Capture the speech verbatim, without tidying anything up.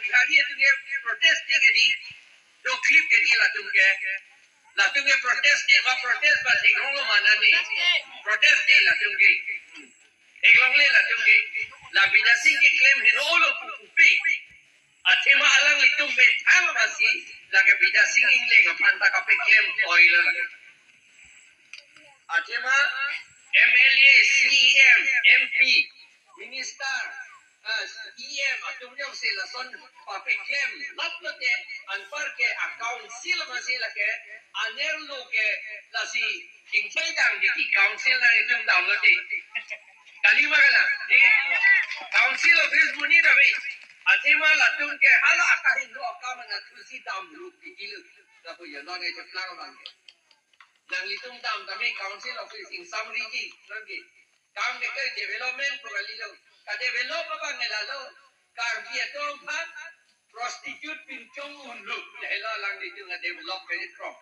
Kali atum ke protest ke di, doklip ke di latum ke. Latum ke protest ke, ma protest ba theklong lo ma nani. Protest ke latum ke. Theklongle latum ke. La Bidya Sing keklem henlo pu pupi. Athema alanglitum methang masi, lake Bidya Sing Engleng aphan ta kapeklem toilo lake. Athema M L A, C E M, M P, minister, ah, E M atum jongsi lason papeklem lap lote, anparke a council masi lake anerlo ke lasi ingsaidam di council nanglitum damlo di. Kalima kalang di council office buni dami. Athema latum ke hala akahingno akam anatthu si damlo di kilo. Lapu ya non e cheplang abang ke. Nanglitum dam tame council office ingsamriji, nangke. Kam ke ke development pu kalilo. Ka develop abang ke lalo. Karbi atum aphan prostitute pinchong unlo. Lahelo alanglitum a develop ke ni prok.